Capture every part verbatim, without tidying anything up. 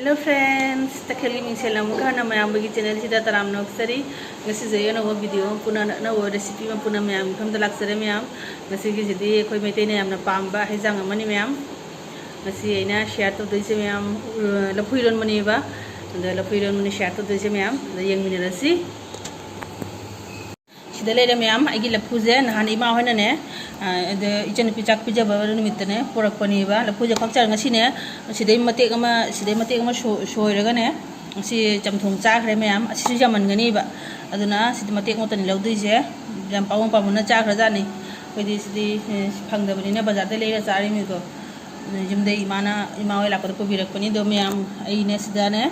Hello friends, ꯇꯈꯦꯜꯒꯤ ꯃꯤꯡꯁꯦꯜ ꯑꯃꯨꯛꯀ ꯍꯟꯅ ꯃꯌꯥꯝꯕꯒꯤ channel ꯁꯤꯗ ꯇꯔꯥꯝꯅ ꯑꯣꯛꯆꯔꯤ꯫ ꯉꯁꯤꯁꯦ ꯑꯩ ꯑꯅꯧꯕ video ꯑꯃ ꯄꯨꯅ, ꯑꯅꯧꯕ recipe ꯑꯃ ꯄꯨꯅ ꯃꯌꯥꯝꯒꯤ ꯃꯐꯝꯗ ꯂꯥꯛꯆꯔꯦ ꯃꯌꯥꯝ꯫ ꯉꯁꯤꯒꯤꯁꯤꯗꯤ ꯑꯩꯈꯣꯏ ꯃꯩꯇꯩꯅ ꯌꯥꯝꯅ ꯄꯥꯝꯕ ꯍꯩꯖꯥꯡ ꯑꯃꯅꯤ ꯃꯌꯥꯝ꯫ ꯉꯁꯤ ꯑꯩꯅ share ꯇꯧꯗꯣꯏꯁꯦ ꯃꯌꯥꯝ, ꯎ, ꯂꯐꯨ ꯏꯔꯣꯟꯕꯅꯦꯕ꯫ ꯑꯗ ꯂꯐꯨ ꯏꯔꯣꯟꯕꯅꯤ share ꯇꯧꯗꯣꯏꯁꯦ ꯃꯌꯥꯝ꯫ ꯑꯗ ꯌꯦꯡꯃꯤꯟꯅꯔꯁꯤ꯫ ꯁꯤꯗ ꯂꯩꯔꯦ ꯃꯌꯥꯝ, ꯑꯩꯒꯤ ꯂꯐꯨꯁꯦ ꯅꯍꯥꯟ ꯏꯃꯥ ꯍꯣꯏꯅꯅꯦ, ꯑ, ꯑꯗ ꯏꯆꯟꯅꯨꯄꯤ ꯆꯥꯛ ꯄꯤꯖꯕ ꯅꯨꯃꯤꯠꯇꯅꯦ ꯄꯨꯔꯛꯄꯅꯦꯕ꯫ ꯂꯐꯨꯁꯦ ꯈ꯭ꯋꯥꯛꯆꯔ ꯉꯁꯤꯅꯦ, ꯁꯤꯗꯩ ꯃꯇꯦꯛ ꯑꯃ, ꯁꯤꯗꯩ ꯃꯇꯦꯛ ꯑꯃ ꯁꯣ-, ꯁꯣꯏꯔꯒꯅꯦ, ꯉꯁꯤ ꯆꯝꯊꯣꯡ ꯆꯥꯈ꯭ꯔꯦ ꯃꯌꯥꯝ꯫ ꯑꯁꯤꯁꯨ ꯌꯥꯝꯃꯟꯒꯅꯤꯕ, ꯑꯗꯨꯅ ꯁꯤꯗꯤ ꯃꯇꯦꯛ ꯃꯛꯇꯅꯤ ꯂꯧꯗꯣꯏꯁꯦ꯫ ꯌꯥꯝ ꯄꯥꯝꯃꯨ ꯄꯥꯝꯃꯨꯅ ꯆꯥꯈ꯭ꯔꯖꯥꯠꯅꯤ꯫ ꯑꯩꯈꯣꯏꯗꯤ ꯁꯤꯗꯤ, ꯑꯦ, ꯐꯪꯗꯕꯅꯤꯅ ꯕꯖꯥꯔꯗ ꯂꯩꯔ ꯆꯥꯔꯤꯃꯤꯗꯣ꯫ ꯌꯨꯝꯗꯩ ꯏꯃꯥꯅ, ꯏꯃꯥ ꯍꯣꯏ ꯂꯥꯛꯄꯗ ꯄꯨꯕꯤꯔꯛꯄꯅꯤ꯫ ꯑꯗꯣ ꯃꯌꯥꯝ, ꯑꯩꯅꯦ ꯁꯤꯗꯅꯦ,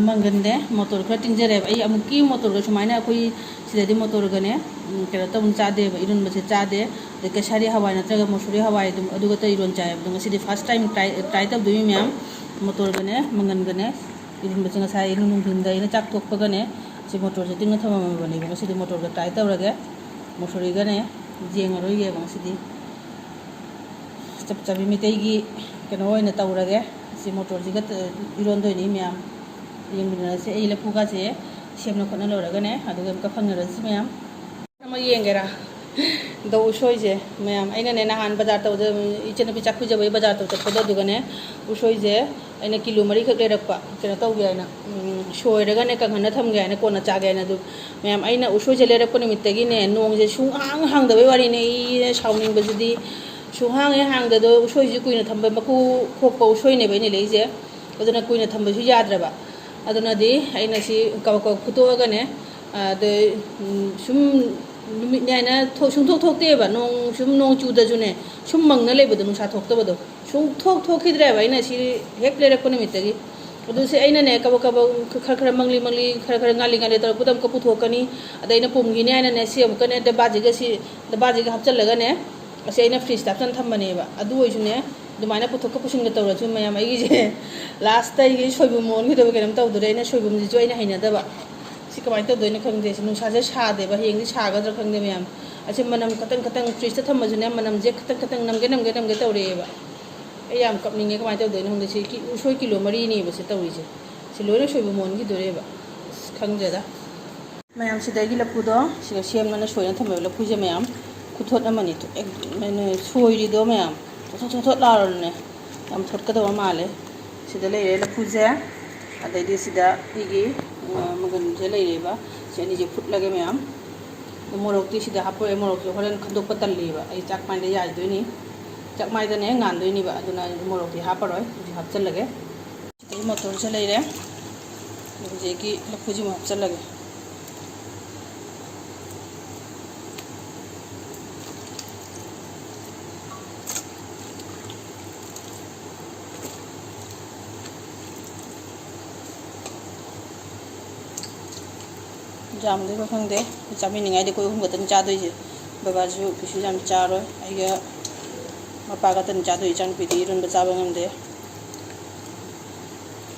ꯃꯪꯒꯟꯗꯦ ꯃꯣꯇꯣꯔ ꯈꯔ ꯇꯤꯡꯖꯔꯦꯕ꯫ ꯑꯩ ꯑꯃꯨꯛꯀꯤ ꯃꯣꯇꯣꯔꯒ ꯁꯨꯃꯥꯏꯅ ꯑꯩꯈꯣꯏ ꯁꯤꯗꯗꯤ ꯃꯣꯇꯣꯔꯒꯅꯦ, ꯎꯝ, ꯀꯩꯅꯣ ꯇꯧꯅ ꯆꯥꯗꯦꯕ, ꯏꯔꯣꯟꯕꯁꯦ ꯆꯥꯗꯦ꯫ ꯑꯗꯩ ꯀꯦꯁꯥꯔꯤ ꯍꯋꯥꯏ ꯅꯠꯇ꯭ꯔꯒ ꯃꯁꯨꯔꯤ ꯍꯋꯥꯏ ꯑꯗꯨꯝ, ꯑꯗꯨꯒ ꯏꯔꯣꯟ ꯆꯥꯏꯌꯦꯕ꯫ ꯑꯗꯣ ꯉꯁꯤꯗꯤ first time try, try ꯇꯧꯗꯣꯏꯅꯤ ꯃꯌꯥꯝ꯫ ꯃꯣꯇꯣꯔꯒꯅꯦ, ꯃꯪꯒꯟꯒꯅꯦ ꯏꯔꯣꯟꯕꯁꯦ ꯉꯁꯥꯏ ꯅꯨꯡꯊꯤꯟꯗ ꯑꯩꯅ ꯆꯥꯛ ꯇꯣꯛꯄꯒꯅꯦ, ꯁꯤ ꯃꯣꯇꯣꯔꯁꯦ ꯇꯤꯡꯉ ꯊꯝꯃꯝꯃꯕꯅꯦꯕ꯫ ꯉꯁꯤꯗꯤ ꯃꯣꯇꯣꯔꯒ try ꯇꯧꯔꯒꯦ, ꯃꯁꯨꯔꯤꯒꯅꯦ ꯌꯦꯡꯉꯔꯣꯏꯒꯦꯕ ꯉꯁꯤꯗꯤ꯫ ꯆꯞ ꯆꯥꯕꯤ ꯃꯩꯇꯩꯒꯤ ꯀꯩꯅꯣ ꯑꯣꯏꯅ ꯇꯧꯔꯒꯦ꯫ ꯁꯤ ꯃꯣꯇꯣꯔꯁꯤꯒ ꯇ-, ꯏꯔꯣꯟꯗꯣꯏꯅꯤ ꯃꯌꯥꯝ꯫ ꯌꯦꯡꯃꯤꯟꯅꯔꯁꯦ꯫ ꯑꯩ ꯂꯐꯨꯒꯁꯦ ꯁꯦꯝꯅ ꯈꯣꯠꯅ ꯂꯣꯏꯔꯒꯅꯦ, ꯑꯗꯨꯒ ꯑꯃꯨꯛꯀ ꯐꯪꯅꯔꯁꯤ ꯃꯌꯥꯝ꯫ ꯑꯃ ꯌꯦꯡꯒꯦꯔꯥ? ꯗꯣ ꯎꯁꯣꯏꯁꯦ ꯃꯌꯥꯝ, ꯑꯩꯅꯅꯦ ꯅꯍꯥꯟ ꯕꯖꯥꯔ ꯇꯧꯗ, ꯏꯆꯟꯅꯨꯄꯤ ꯆꯥꯛ ꯄꯤꯖꯕꯒꯤ ꯕꯖꯥꯔ ꯇꯧ ꯆꯠꯄꯗꯣ, ꯑꯗꯨꯒꯅꯦ ꯎꯁꯣꯏꯁꯦ ꯑꯩꯅ ꯀꯤꯂꯣ ꯃꯔꯤꯈꯛ ꯂꯩꯔꯛꯄ, ꯀꯩꯅꯣ ꯇꯧꯒꯦ ꯍꯥꯏꯅ, ꯎꯝ, ꯁꯣꯏꯔꯒꯅꯦ ꯀꯪꯍꯟꯅ ꯊꯝꯒꯦ ꯍꯥꯏꯅ ꯀꯣꯟꯅ ꯆꯥꯒꯦ ꯍꯥꯏꯅ꯫ ꯑꯗꯨ ꯃꯌꯥꯝ, ꯑꯩꯅ ꯎꯁꯣꯏꯁꯦ ꯂꯩꯔꯛꯄ ꯅꯨꯃꯤꯠꯇꯒꯤꯅꯦ ꯅꯣꯡꯁꯦ ꯁꯨꯡꯍꯥꯡ ꯍꯥꯡꯗꯕꯩ ꯋꯥꯔꯤꯅꯦ꯫ ꯑꯩꯅ ꯁꯥꯎꯅꯤꯡꯕꯁꯤꯗꯤ ꯁꯨꯡꯍꯥꯡ ꯍꯦꯛ ꯍꯥꯡꯗꯗꯣ꯫ ꯎꯁꯣꯏꯁꯤ ꯀꯨꯏꯅ ꯊꯝꯕ, ꯃꯀꯨ ꯈꯣꯛꯄ ꯎꯁꯣꯏꯅꯦꯕ ꯑꯩꯅ ꯂꯩꯁꯦ꯫ ꯑꯗꯨꯅ ꯀꯨꯏꯅ ꯊꯝꯕꯁꯨ ꯌꯥꯗ꯭ꯔꯕ꯫ ꯑꯗꯨꯅꯗꯤ ꯑꯩꯅ ꯁꯤ ꯀꯕꯛ ꯀꯕꯛ ꯐꯨꯠꯇꯣꯛꯑꯒꯅꯦ, ꯑꯗꯩ, ꯎꯝ, ꯁꯨꯝ ꯅꯨꯃꯤꯠ ꯅꯥꯏꯅ ꯊꯣꯛ-, ꯁꯨꯡꯊꯣꯛ ꯊꯣꯛꯇꯦꯕ꯫ ꯅꯣꯡ, ꯁꯨꯝ ꯅꯣꯡ ꯆꯨꯗꯁꯨꯅꯦ, ꯁꯨꯝ ꯃꯪꯅ ꯂꯩꯕꯗꯣ, ꯅꯨꯡꯁꯥ ꯊꯣꯛꯇꯕꯗꯣ꯫ ꯁꯨꯡꯊꯣꯛ ꯊꯣꯛꯈꯤꯗ꯭ꯔꯦꯕ ꯑꯩꯅ ꯁꯤ ꯍꯦꯛ ꯂꯩꯔꯛꯄ ꯅꯨꯃꯤꯠꯇꯒꯤ꯫ ꯑꯗꯨ ꯁꯤ ꯑꯩꯅꯅꯦ ꯀꯕꯛ ꯀꯕꯛ ꯈꯔ ꯈꯔ ꯃꯪꯂꯤ ꯃꯪꯂꯤ, ꯈꯔ ꯈꯔ ꯉꯥꯜꯂꯤ ꯉꯥꯜꯂꯤ ꯇꯧꯔꯛꯄꯗ ꯑꯃꯨꯛꯀ ꯄꯨꯊꯣꯛꯀꯅꯤ꯫ ꯑꯗꯩ ꯑꯩꯅ ꯄꯨꯝꯈꯤꯅꯤ ꯍꯥꯏꯅꯅꯦ ꯁꯤ ꯑꯃꯨꯛꯀꯅꯦ ꯗꯕꯥꯁꯤꯒ, ꯁꯤ ꯗꯕꯥꯁꯤꯒ ꯍꯥꯞꯆꯤꯜꯂꯒꯅꯦ, ꯑꯁꯤ ꯑꯩꯅ fridgeꯇ ꯍꯥꯞꯆꯤꯜꯂ ꯊꯝꯕꯅꯦꯕ꯫ ꯑꯗꯨ ꯑꯣꯏꯁꯨꯅꯦ, ꯑꯗꯨꯃꯥꯏꯅ ꯄꯨꯊꯣꯛꯀ ꯄꯨꯁꯤꯟꯒ ꯇꯧꯔꯁꯨ ꯃꯌꯥꯝ, ꯑꯩꯒꯤꯁꯦ lastꯇ ꯑꯩꯒꯤ ꯁꯣꯏꯕꯨꯝ ꯑꯣꯟꯈꯤꯗꯕ ꯀꯩꯅꯣꯝ ꯇꯧꯗꯣꯔꯦ꯫ ꯑꯩꯅ ꯁꯣꯏꯕꯨꯝꯁꯤꯁꯨ ꯑꯩꯅ ꯍꯩꯅꯗꯕ꯫ ꯁꯤ ꯀꯃꯥꯏꯅ ꯇꯧꯗꯣꯏꯅꯣ ꯈꯪꯗꯦ꯫ ꯁꯤ ꯅꯨꯡꯁꯥꯁꯦ ꯁꯥꯗꯦꯕ, ꯍꯌꯦꯡꯗꯤ ꯁꯥꯒꯗ꯭ꯔꯥ ꯈꯪꯗꯦ ꯃꯌꯥꯝ꯫ ꯑꯁꯤ ꯃꯅꯝ ꯈꯇꯪ ꯈꯇꯪ fridgeꯇ ꯊꯝꯃꯁꯨꯅꯦ, ꯃꯅꯝꯁꯦ ꯈꯇꯪ ꯈꯇꯪ ꯅꯝꯒꯦ ꯅꯝꯒꯦ ꯅꯝꯒꯦ ꯇꯧꯔꯛꯑꯦꯕ꯫ ꯑꯩ ꯌꯥꯝ ꯀꯞꯅꯤꯡꯉꯦ, ꯀꯃꯥꯏꯅ ꯇꯧꯗꯣꯏꯅꯣ ꯈꯪꯗꯦ꯫ ꯁꯤ ꯀꯤ-, ꯎꯁꯣꯏ ꯀꯤꯂꯣ ꯃꯔꯤꯅꯦꯕ ꯁꯤ ꯇꯧꯔꯤꯁꯦ꯫ ꯁꯤ ꯂꯣꯏꯅ ꯁꯣꯏꯕ ꯃꯣꯟꯈꯤꯗꯣꯔꯦꯕ꯫ ꯑꯁ, ꯈꯪꯗ꯭ꯔꯦꯗ꯫ ꯃꯌꯥꯝ, ꯁꯤꯗꯒꯤ ꯂꯐꯨꯗꯣ ꯁꯤꯒ ꯁꯦꯝꯗꯅ ꯁꯣꯏꯅ ꯊꯝꯃꯦꯕ ꯂꯐꯨꯁꯦ ꯃꯌꯥꯝ꯫ ꯈꯨꯊꯣꯠ ꯑꯃꯅꯤ꯫ ꯊꯣ-, ꯑꯦꯛ-, ꯃꯅ-, ꯁꯣꯏꯔꯤꯗꯣ ꯃꯌꯥꯝ ꯊꯣꯠ ꯊꯣꯠ ꯊꯣꯠ ꯂꯥꯎꯔꯕꯅꯦ꯫ ꯌꯥꯝ ꯊꯣꯠꯀꯗꯕ ꯃꯥꯜꯂꯦ꯫ ꯁꯤꯗ ꯂꯩꯔꯦ ꯂꯐꯨꯁꯦ꯫ ꯑꯗꯩꯗꯤ ꯁꯤꯗ ꯑꯩꯒꯤ, ꯑ, ꯃꯪꯒꯟꯁꯦ ꯂꯩꯔꯦꯕ꯫ ꯁꯤ ꯑꯅꯤꯁꯦ ꯐꯨꯠꯂꯒꯦ ꯃꯌꯥꯝ꯫ ꯃꯣꯔꯣꯛꯇꯤ ꯁꯤꯗ ꯍꯥꯞꯄꯣꯏ꯫ ꯃꯣꯔꯣꯛꯁꯦ ꯍꯣꯔꯦꯟ ꯈꯟꯗꯣꯛꯄ ꯇꯜꯂꯦꯕ꯫ ꯑꯩ ꯆꯥꯛ ꯃꯥꯏꯗ ꯌꯥꯏꯗꯣꯏꯅꯤ꯫ ꯆꯥꯛ ꯃꯥꯏꯗꯅꯦ ꯉꯥꯟꯗꯣꯏꯅꯦꯕ꯫ ꯑꯗꯨꯅ ꯑꯩ ꯃꯣꯔꯣꯛꯇꯤ ꯍꯥꯞꯄꯔꯣꯏ꯫ ꯍꯧꯖꯤꯛ ꯍꯥꯞꯆꯜꯂꯒꯦ꯫ ꯑꯗꯩ ꯃꯣꯇꯣꯔꯁꯦ ꯂꯩꯔꯦ꯫ ꯍꯧꯖꯤꯛꯀꯤ ꯂꯐꯨꯁꯤꯃꯨꯛ ꯍꯥꯞꯆꯜꯂꯒꯦ꯫ ꯌꯥꯝꯗꯣꯏꯕ ꯈꯪꯗꯦ꯫ ꯆꯥꯃꯤꯟꯅꯤꯡꯉꯥꯏꯗꯤ ꯑꯩꯈꯣꯏ ꯑꯍꯨꯝ ꯈꯛꯇꯅꯤ ꯆꯥꯗꯣꯏꯁꯦ꯫ ꯕꯕꯥꯁꯨ ꯀꯩꯁꯨ ꯌꯥꯝ ꯆꯥꯔꯣꯏ꯫ ꯑꯩꯒ ꯃꯄꯥ ꯈꯛꯇꯅꯤ ꯆꯥꯗꯣꯏ꯫ ꯏꯆꯥꯅꯨꯄꯤꯗꯤ ꯏꯔꯣꯟꯕ ꯆꯥꯕ ꯉꯝꯗꯦ꯫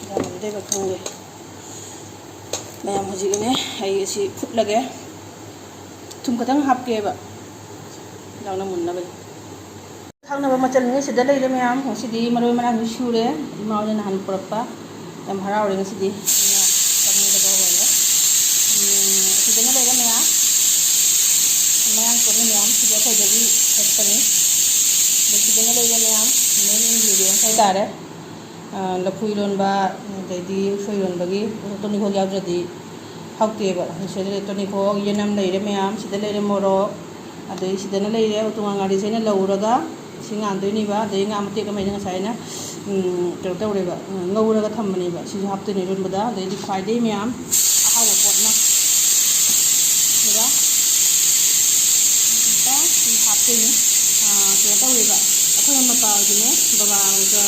ꯌꯥꯝꯃꯝꯗꯣꯏꯕ ꯈꯪꯗꯦ꯫ ꯃꯌꯥꯝ, ꯍꯧꯖꯤꯛꯅꯦ ꯑꯩ ꯑꯁꯤ ꯐꯨꯠꯂꯒꯦ꯫ ꯊꯨꯝ ꯈꯛꯇꯪ ꯍꯥꯞꯀꯦꯕ, ꯌꯥꯝꯅ ꯃꯨꯟꯅꯕꯅꯤ꯫ ꯊꯥꯛꯅꯕ ꯃꯆꯜꯅꯤ ꯁꯤꯗ ꯂꯩꯔꯦ ꯃꯌꯥꯝ꯫ ꯉꯁꯤꯗꯤ ꯃꯔꯣꯏ ꯃꯔꯥꯡꯁꯨ ꯁꯨꯔꯦ, ꯏꯃꯥ ꯍꯣꯏꯅ ꯅꯍꯥꯟ ꯄꯨꯔꯛꯄ꯫ ꯌꯥꯝ ꯍꯔꯥꯎꯔꯦ ꯉꯁꯤꯗꯤ꯫ ꯑꯩꯅ ꯆꯥꯅꯤꯡꯕꯗꯣ ꯑꯣꯏꯔꯦ꯫ ꯎꯝ, ꯁꯤꯗꯅ ꯂꯩꯔꯦ ꯃꯌꯥꯝ꯫ ꯃꯌꯥꯝ ꯄꯣꯠꯅꯤ ꯃꯌꯥꯝ꯫ ꯁꯤꯗꯤ ꯑꯩꯈꯣꯏꯗꯒꯤ ꯍꯦꯛꯄꯅꯤ꯫ ꯑꯗꯣ ꯁꯤꯗꯅ ꯂꯩꯔꯦ ꯃꯌꯥꯝ꯫ Main ingredients ꯍꯥꯏꯇꯥꯔꯦ꯫ ꯑ, ꯂꯐꯨ ꯏꯔꯣꯟꯕ, ꯑꯗꯩꯗꯤ ꯎꯁꯣꯏ ꯏꯔꯣꯟꯕꯒꯤ ꯇꯣꯅꯤꯈꯣꯛ ꯌꯥꯎꯗ꯭ꯔꯗꯤ ꯍꯥꯎꯇꯦꯕ꯫ ꯁꯤꯗ ꯂꯩꯔꯦ ꯇꯣꯅꯤꯈꯣꯛ, ꯌꯦꯅꯝ ꯂꯩꯔꯦ ꯃꯌꯥꯝ꯫ ꯁꯤꯗ ꯂꯩꯔꯦ ꯃꯣꯔꯣꯛ꯫ ꯑꯗꯩ ꯁꯤꯗꯅ ꯂꯩꯔꯦ ꯎꯇꯣꯡ ꯉꯥꯔꯤꯁꯦ ꯑꯩꯅ ꯂꯧꯔꯒ ꯁꯤ ꯉꯥꯟꯗꯣꯏꯅꯦꯕ꯫ ꯑꯗꯩ ꯉꯥ ꯃꯇꯦꯛ ꯑꯃ ꯑꯩꯅ ꯉꯁꯥꯏ ꯑꯩꯅ, ꯎꯝ, ꯀꯩꯅꯣ ꯇꯧꯔꯦꯕ, ꯎꯝ, ꯉꯧꯔꯒ ꯊꯝꯕꯅꯦꯕ꯫ ꯁꯤꯁꯨ ꯍꯥꯞꯇꯣꯏꯅꯦ ꯏꯔꯣꯟꯕꯗ꯫ ꯑꯗꯩꯗꯤ ꯈ꯭ꯋꯥꯏꯗꯩ ꯃꯌꯥꯝ ꯑꯍꯥꯎꯕ ꯄꯣꯠꯅ ꯁꯤꯗ ꯁꯤ ꯍꯥꯞꯇꯣꯏꯅꯤ꯫ ꯑꯥ, ꯀꯩꯅꯣ ꯇꯧꯔꯦꯕ, ꯑꯩꯈꯣꯏ ꯃꯄꯥ ꯍꯣꯏꯗꯤꯅꯦ, ꯕꯕꯥ ꯍꯣꯏꯒ,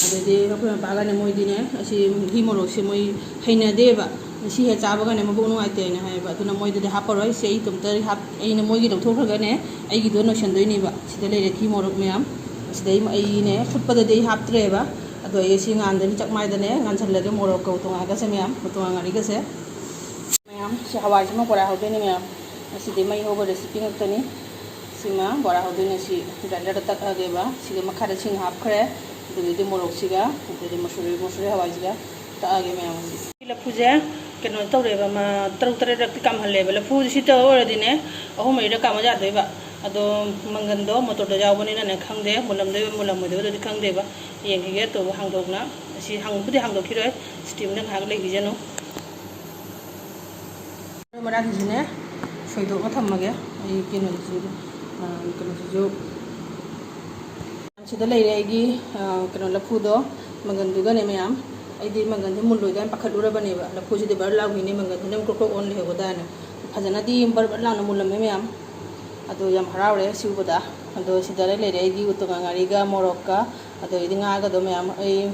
ꯑꯗꯩꯗꯤ ꯑꯩꯈꯣꯏ ꯃꯄꯥꯒꯅꯦ, ꯃꯣꯏꯗꯤꯅꯦ ꯑꯁꯤ ꯘꯤ ꯃꯣꯔꯣꯛꯁꯦ ꯃꯣꯏ ꯍꯩꯅꯗꯦꯕ꯫ ꯁꯤ ꯍꯦꯛ ꯆꯥꯕꯒꯅꯦ ꯃꯕꯨꯛ ꯅꯨꯡꯉꯥꯏꯇꯦꯅ ꯍꯥꯏꯌꯦꯕ꯫ ꯑꯗꯨꯅ ꯃꯣꯏꯗꯗꯤ ꯍꯥꯞꯄꯔꯣꯏ꯫ ꯁꯤ ꯑꯩ ꯏꯇꯣꯝꯇ ꯍꯥꯞ-, ꯑꯩꯅ ꯃꯣꯏꯒꯤ ꯂꯧꯊꯣꯛꯈ꯭ꯔꯒꯅꯦ ꯑꯩꯒꯤꯗꯣ ꯅꯣꯏꯁꯟꯗꯣꯏꯅꯦꯕ꯫ ꯁꯤꯗ ꯂꯩꯔꯦ ꯘꯤ ꯃꯣꯔꯣꯛ ꯃꯌꯥꯝ꯫ ꯁꯤꯗꯩ ꯑꯩꯅꯦ ꯐꯨꯠꯄꯗꯗꯤ ꯑꯩ ꯍꯥꯞꯇ꯭ꯔꯦꯕ꯫ ꯑꯗꯣ ꯑꯩ ꯁꯤ ꯉꯥꯟꯗꯅꯤ ꯆꯥꯛꯃꯥꯏꯗꯅꯦ ꯉꯥꯟꯁꯜꯂꯒꯦ ꯃꯣꯔꯣꯛꯀ ꯎꯇꯣꯡꯉꯥꯒꯁꯦ ꯃꯌꯥꯝ, ꯎꯇꯣꯡꯉꯥ ꯉꯥꯔꯤꯒꯁꯦ꯫ ꯃꯌꯥꯝ, ꯁꯤ ꯍꯋꯥꯏꯁꯤꯃ ꯀꯣꯔꯥ ꯍꯧꯗꯣꯏꯅꯤ ꯃꯌꯥꯝ꯫ ꯉꯁꯤꯗꯤ ꯃꯩ ꯍꯧꯕ recipe ꯉꯥꯛꯇꯅꯤ꯫ ꯁꯤꯃ ꯕꯣꯔꯥ ꯍꯧꯗꯣꯏꯅꯦ꯫ ꯁꯤ ꯒ꯭ꯔꯥꯏꯟꯗꯔꯗ ꯇꯛꯑꯒꯦꯕ꯫ ꯁꯤꯒ ꯃꯈꯥꯗ ꯁꯤꯡ ꯍꯥꯞꯈ꯭ꯔꯦ꯫ ꯑꯗꯨꯗꯒꯤꯗꯤ ꯃꯣꯔꯣꯛꯁꯤꯒ, ꯑꯗꯩꯗꯤ ꯃꯁꯨꯔꯤ, ꯃꯁꯨꯔꯤ ꯍꯋꯥꯏꯁꯤꯒ ꯇꯛꯑꯒꯦ ꯃꯌꯥꯝ ꯍꯧꯖꯤꯛ꯫ ꯁꯤ ꯂꯐꯨꯁꯦ ꯀꯩꯅꯣ ꯇꯧꯔꯦꯕ, ꯃ-, ꯇꯔꯨꯛ ꯇꯔꯦꯠꯔꯛꯇꯤ ꯀꯥꯝꯍꯜꯂꯦꯕ꯫ ꯂꯐꯨꯁꯦ ꯁꯤ ꯇꯧꯔ ꯑꯣꯏꯔꯗꯤꯅꯦ, ꯑꯍꯨꯝ ꯃꯔꯤꯔꯛ ꯀꯥꯝꯃ ꯌꯥꯗꯣꯏꯕ꯫ ꯑꯗꯣ ꯃꯪꯒꯟꯗꯣ ꯃꯣꯇꯣꯔꯗ ꯌꯥꯎꯕꯅꯤꯅꯅꯦ, ꯈꯪꯗꯦ, ꯃꯨꯜꯂꯝꯗꯣꯏꯕ ꯃꯨꯜꯂꯝꯃꯣꯏꯗꯣꯏꯕ ꯑꯗꯨꯗꯤ ꯈꯪꯗꯦꯕ꯫ ꯌꯦꯡꯈꯤꯒꯦ꯫ ꯇꯧꯕ ꯍꯥꯡꯗꯣꯛꯅ, ꯑꯁꯤ ꯍꯥꯡꯕꯨꯗꯤ ꯍꯥꯡꯗꯣꯛꯈꯤꯔꯣꯏ, ꯁ꯭ꯇꯤꯝꯗ ꯉꯥꯏꯍꯥꯛ ꯂꯩꯈꯤꯁꯅꯨ꯫ ꯃꯔꯨ ꯃꯔꯥꯡꯁꯤꯡꯁꯤꯅꯦ ꯁꯣꯏꯗꯣꯛꯅ ꯊꯝꯃꯒꯦ꯫ ꯑꯩ ꯀꯩꯅꯣꯁꯤꯁꯨ, ꯑ, ꯀꯩꯅꯣꯁꯤꯁꯨ ꯁꯤꯗ ꯂꯩꯔꯦ ꯑꯩꯒꯤ, ꯑ, ꯀꯩꯅꯣ ꯂꯐꯨꯗꯣ, ꯃꯪꯒꯟꯗꯨꯒꯅꯦ ꯃꯌꯥꯝ꯫ ꯑꯩꯗꯤ ꯃꯪꯒꯟꯁꯦ ꯃꯨꯜꯂꯣꯏꯗ꯭ꯔꯥ ꯍꯥꯏꯅ ꯄꯥꯈꯠꯂꯨꯔꯕꯅꯦꯕ꯫ ꯂꯐꯨꯁꯤꯗꯤ ꯕꯔ ꯂꯥꯎꯈꯤꯅꯤ, ꯃꯪꯒꯟꯁꯤꯅ ꯑꯃꯨꯛ ꯀ꯭ꯔꯣꯛ ꯀ꯭ꯔꯣꯛ ꯑꯣꯟ ꯂꯩꯍꯧꯒꯗ꯭ꯔꯥꯅ꯫ ꯐꯖꯅꯗꯤ ꯕꯔ ꯕꯔ ꯂꯥꯎꯅ ꯃꯨꯜꯂꯝꯃꯦ ꯃꯌꯥꯝ꯫ ꯑꯗꯣ ꯌꯥꯝ ꯍꯔꯥꯎꯔꯦ ꯁꯤ ꯎꯕꯗ꯫ ꯑꯗꯣ ꯁꯤꯗ ꯂꯩꯔꯦ ꯑꯩꯒꯤ ꯎꯇꯣꯡ ꯉꯥꯔꯤꯒ ꯃꯣꯔꯣꯛꯀ, ꯑꯗꯒꯤꯗꯤ ꯉꯥꯒꯗꯣ ꯃꯌꯥꯝ꯫ ꯑꯩ,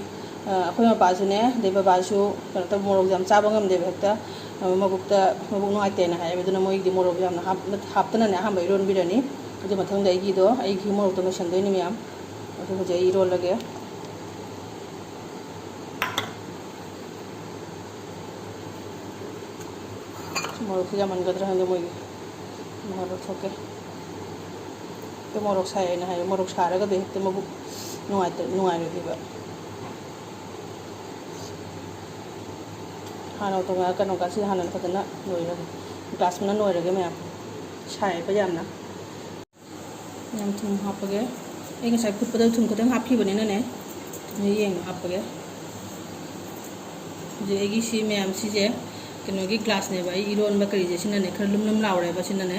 ꯑ, ꯑꯩꯈꯣꯏ ꯃꯄꯥꯁꯨꯅꯦ, ꯑꯗꯩ ꯕꯕꯥꯁꯨ ꯀꯩꯅꯣ ꯇꯧ, ꯃꯣꯔꯣꯛ ꯌꯥꯝ ꯆꯥꯕ ꯉꯝꯗꯦꯕ ꯍꯦꯛꯇ, ꯑ, ꯃꯕꯨꯛꯇ, ꯃꯕꯨꯛ ꯅꯨꯡꯉꯥꯏꯇꯦꯅ ꯍꯥꯏꯌꯦꯕ꯫ ꯑꯗꯨꯅ ꯃꯣꯏꯒꯤꯗꯤ ꯃꯣꯔꯣꯛ ꯌꯥꯝꯅ ꯍꯥꯞ-, ꯍꯥꯞꯇꯅꯅꯦ ꯑꯍꯥꯟꯕ ꯏꯔꯣꯟꯕꯤꯔꯅꯤ꯫ ꯑꯗꯨ ꯃꯊꯪꯗ ꯑꯩꯒꯤꯗꯣ, ꯑꯩꯒꯤ ꯃꯣꯔꯣꯛꯇꯣ ꯂꯣꯏꯁꯟꯗꯣꯏꯅꯤ ꯃꯌꯥꯝ꯫ ꯑꯗꯨ ꯍꯧꯖꯤꯛ ꯑꯩ ꯏꯔꯣꯜꯂꯒꯦ꯫ ꯃꯣꯔꯣꯛꯁꯦ ꯌꯥꯝꯃꯟꯒꯗ꯭ꯔꯥ ꯈꯪꯗꯦ ꯃꯣꯏꯒꯤ꯫ ꯃꯣꯔꯣꯛ ꯊꯣꯛꯀꯦ꯫ ꯍꯦꯛꯇ ꯃꯣꯔꯣꯛ ꯁꯥꯏ ꯍꯥꯏꯅ ꯍꯥꯏꯌꯦ꯫ ꯃꯣꯔꯣꯛ ꯁꯥꯔꯒꯗꯤ ꯍꯦꯛꯇ ꯃꯕꯨꯛ ꯅꯨꯡꯉꯥꯏꯇ-, ꯅꯨꯡꯉꯥꯏꯔꯣꯏꯗꯣꯏꯕ꯫ ꯍꯥꯟꯅ ꯇꯣꯉꯥꯟ ꯀꯩꯅꯣ, ꯀꯥꯁꯤ ꯍꯥꯟꯅ ꯐꯖꯅ ꯅꯣꯏꯔꯒꯦ꯫ ꯒ꯭ꯂꯥꯁ ꯑꯃꯅ ꯅꯣꯏꯔꯒꯦ ꯃꯌꯥꯝ꯫ ꯁꯥꯏꯌꯦꯕ ꯌꯥꯝꯅ꯫ ꯌꯥꯝ ꯊꯨꯝ ꯍꯥꯞꯄꯒꯦ꯫ ꯑꯩ ꯉꯁꯥꯏ ꯐꯨꯠꯄꯗ ꯊꯨꯝ ꯈꯤꯇꯪ ꯍꯥꯞꯈꯤꯕꯅꯤꯅꯅꯦ, ꯊꯨꯝꯁꯦ ꯌꯦꯡꯅ ꯍꯥꯞꯄꯒꯦ꯫ ꯍꯧꯖꯤꯛ ꯑꯩꯒꯤ ꯁꯤ ꯃꯌꯥꯝ ꯁꯤꯁꯦ ꯀꯩꯅꯣꯒꯤ ꯒ꯭ꯂꯥꯁꯅꯦꯕ꯫ ꯑꯩ ꯏꯔꯣꯟꯕ ꯀꯔꯤꯁꯦ ꯁꯤꯅꯅꯦ ꯈꯔ ꯂꯨꯝ ꯂꯨꯝ ꯂꯥꯎꯔꯦꯕ꯫ ꯁꯤꯅꯅꯦ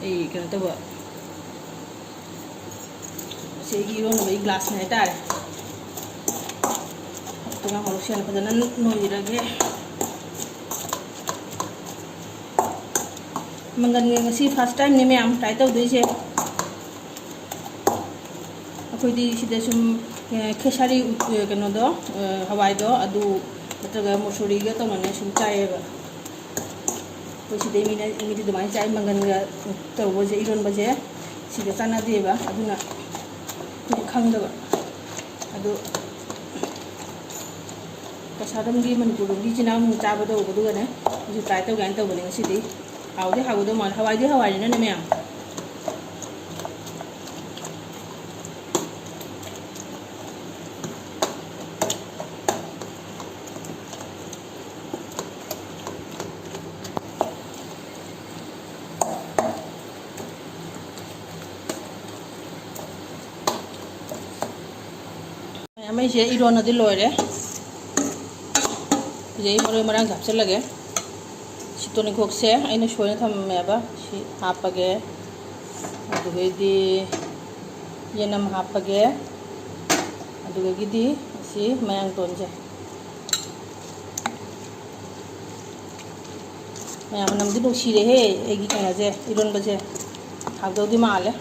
ꯑꯩ ꯀꯩꯅꯣ ꯇꯧꯕ, ꯁꯤ ꯑꯩꯒꯤ ꯏꯔꯣꯟꯕꯒꯤ ꯒ꯭ꯂꯥꯁꯅꯦ ꯍꯥꯏꯇꯥꯔꯦ꯫ ꯑꯗꯨꯒ ꯃꯣꯔꯣꯛꯁꯦ ꯍꯥꯟꯅ ꯐꯖꯅ ꯅꯣꯏꯔꯒꯦ꯫ ꯃꯪꯒꯟꯒ ꯉꯁꯤ ꯐꯥꯔꯁ ꯇꯥꯏꯝꯅꯦ ꯃꯌꯥꯝ ꯇ꯭ꯔꯥꯏ ꯇꯧꯗꯣꯏꯁꯦ꯫ ꯑꯩꯈꯣꯏꯗꯤ ꯁꯤꯗ ꯁꯨꯝ, ꯑꯦ, ꯈꯦꯁꯥꯔꯤ ꯎꯠ-, ꯑꯦ, ꯀꯩꯅꯣꯗꯣ, ꯑꯦ, ꯍꯋꯥꯏꯗꯣ, ꯑꯗꯨ ꯅꯠꯇ꯭ꯔꯒ ꯃꯨꯁꯨꯔꯤꯒ ꯇꯧꯅꯅꯦ ꯁꯨꯝ ꯆꯥꯏꯌꯦꯕ꯫ ꯑꯩꯈꯣꯏ ꯁꯤꯗꯩ ꯃꯤꯅ, ꯃꯤꯗꯤ ꯑꯗꯨꯃꯥꯏꯅ ꯆꯥꯏ, ꯃꯪꯒꯟꯒ ꯇꯧꯕꯁꯦ, ꯏꯔꯣꯟꯕꯁꯦ ꯁꯤꯒ ꯆꯥꯟꯅꯗꯦꯕ꯫ ꯑꯗꯨꯅ ꯑꯩꯈꯣꯏꯗꯤ ꯈꯪꯗꯕ꯫ ꯑꯗꯨ ꯀꯁꯥꯔ ꯔꯣꯝꯒꯤ, ꯃꯅꯤꯄꯨꯔ ꯔꯣꯝꯒꯤ ꯏꯆꯤꯟ ꯏꯅꯥꯎꯁꯤꯡ ꯆꯥꯕꯗꯣ ꯎꯕꯗꯨꯒꯅꯦ ꯑꯩꯁꯨ ꯇ꯭ꯔꯥꯏ ꯇꯧꯒꯦ ꯍꯥꯏꯅ ꯇꯧꯕꯅꯦ ꯉꯁꯤꯗꯤ꯫ ꯍꯥꯎꯗꯤ ꯍꯥꯎꯒꯗꯧ ꯃꯥꯜꯂꯦ꯫ ꯍꯋꯥꯏꯗꯤ ꯍꯋꯥꯏꯅꯤꯅꯅꯦ ꯃꯌꯥꯝ꯫ ꯃꯌꯥꯝ, ꯑꯩꯁꯦ ꯏꯔꯣꯟꯅꯗꯤ ꯂꯣꯏꯔꯦ꯫ ꯍꯧꯖꯤꯛ ꯑꯩ ꯃꯔꯣꯏ ꯃꯔꯥꯡꯁꯦ ꯍꯥꯞꯆꯤꯜꯂꯒꯦ꯫ ꯁꯤ ꯇꯣꯅꯤꯡꯈꯣꯛꯁꯦ ꯑꯩꯅ ꯁꯣꯏꯅ ꯊꯝꯃꯝꯃꯦꯕ, ꯁꯤ ꯍꯥꯞꯄꯒꯦ꯫ ꯑꯗꯨꯗꯒꯤꯗꯤ ꯌꯦꯅꯝ ꯍꯥꯞꯄꯒꯦ꯫ ꯑꯗꯨꯗꯒꯤꯗꯤ ꯁꯤ ꯃꯌꯥꯡꯇꯣꯟꯁꯦ꯫ ꯃꯌꯥꯝ, ꯃꯅꯝꯗꯤ ꯅꯨꯡꯁꯤꯔꯦꯍꯦ ꯑꯩꯒꯤ ꯀꯩꯅꯣꯁꯦ, ꯏꯔꯣꯟꯕꯁꯦ꯫ ꯍꯥꯎꯗꯧꯗꯤ ꯃꯥꯜꯂꯦ꯫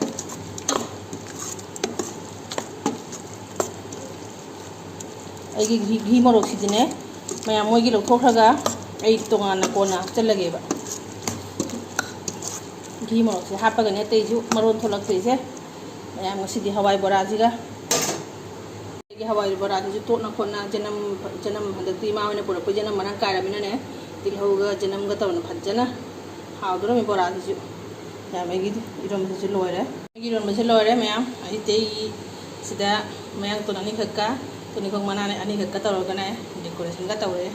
ꯑꯩꯒꯤ ꯘꯤ, ꯘꯤ ꯃꯣꯔꯣꯛꯁꯤꯗꯤꯅꯦ, ꯃꯌꯥꯝ, ꯃꯣꯏꯒꯤ ꯂꯧꯊꯣꯛꯈ꯭ꯔꯒ ꯑꯩ ꯇꯣꯉꯥꯟꯅ ꯀꯣꯟꯅ ꯍꯥꯞꯆꯤꯜꯂꯒꯦꯕ꯫ ꯘꯤ ꯃꯣꯔꯣꯛꯁꯦ ꯍꯥꯞꯄꯒꯅꯦ ꯑꯇꯩꯁꯨ ꯃꯔꯣꯟ ꯊꯣꯛꯂꯛꯇꯣꯏꯁꯦ꯫ ꯃꯌꯥꯝ, ꯉꯁꯤꯗꯤ ꯍꯋꯥꯏ ꯕꯣꯔꯥꯁꯤꯒ꯫ ꯑꯗꯒꯤ ꯍꯋꯥꯏ ꯕꯣꯔꯥꯁꯤꯁꯨ ꯇꯣꯠꯅ ꯈꯣꯠꯅ ꯆꯅꯝ, ꯆꯅꯝ ꯍꯟꯗꯛꯇꯤ ꯏꯃꯥ ꯍꯣꯏꯅ ꯄꯨꯔꯛꯄ ꯆꯅꯝ ꯃꯔꯥꯡ ꯀꯥꯏꯔꯕꯅꯤꯅꯅꯦ, ꯇꯤꯜꯍꯧꯒ ꯆꯅꯝꯒ ꯇꯧꯔꯅ ꯐꯖꯅ ꯍꯥꯎꯗꯣꯔꯝꯃꯤ ꯕꯣꯔꯥꯁꯤꯁꯨ꯫ ꯃꯌꯥꯝ, ꯑꯩꯒꯤ ꯏꯔꯣꯟꯕꯁꯤꯁꯨ ꯂꯣꯏꯔꯦ꯫ ꯑꯩꯒꯤ ꯏꯔꯣꯟꯕꯁꯦ ꯂꯣꯏꯔꯦ ꯃꯌꯥꯝ꯫ ꯑꯩꯗꯤ ꯑꯩ ꯁꯤꯗ ꯃꯌꯥꯡꯇꯣꯟ ꯑꯅꯤꯈꯛꯀ ꯇꯣꯅꯤꯡꯈꯣꯛ ꯃꯅꯥ ꯑꯅꯤꯈꯛꯀ ꯇꯧꯔꯒꯅꯦ decorationꯒ ꯇꯧꯔꯦ꯫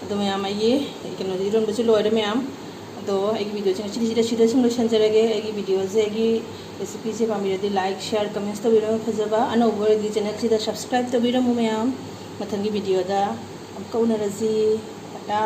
ꯑꯗꯣ ꯃꯌꯥꯝ, ꯑꯩꯒꯤ ꯀꯩꯅꯣꯁꯦ, ꯏꯔꯣꯟꯕꯁꯦ ꯂꯣꯏꯔꯦ ꯃꯌꯥꯝ꯫ ꯑꯗꯣ ꯑꯩꯒꯤ videoꯁꯦ ꯉꯁꯤꯗꯤ ꯁꯤꯗ, ꯁꯤꯗ ꯁꯨꯝ ꯂꯣꯏꯁꯤꯟꯖꯔꯒꯦ꯫ ꯑꯩꯒꯤ videoꯁꯦ, ꯑꯩꯒꯤ recipeꯁꯦ ꯄꯥꯝꯕꯤꯔꯗꯤ like, share, comments ꯇꯧꯕꯤꯔꯝꯃꯨ꯫ ꯐꯖꯕ ꯑꯅꯧꯕ ꯑꯣꯏꯔꯗꯤ channelꯁꯤꯗ subscribe ꯇꯧꯕꯤꯔꯝꯃꯨ ꯃꯌꯥꯝ꯫ ꯃꯊꯪꯒꯤ videoꯗ ꯑꯃꯨꯛꯀ ꯎꯅꯔꯁꯤ꯫ ꯇꯥꯇꯥ꯫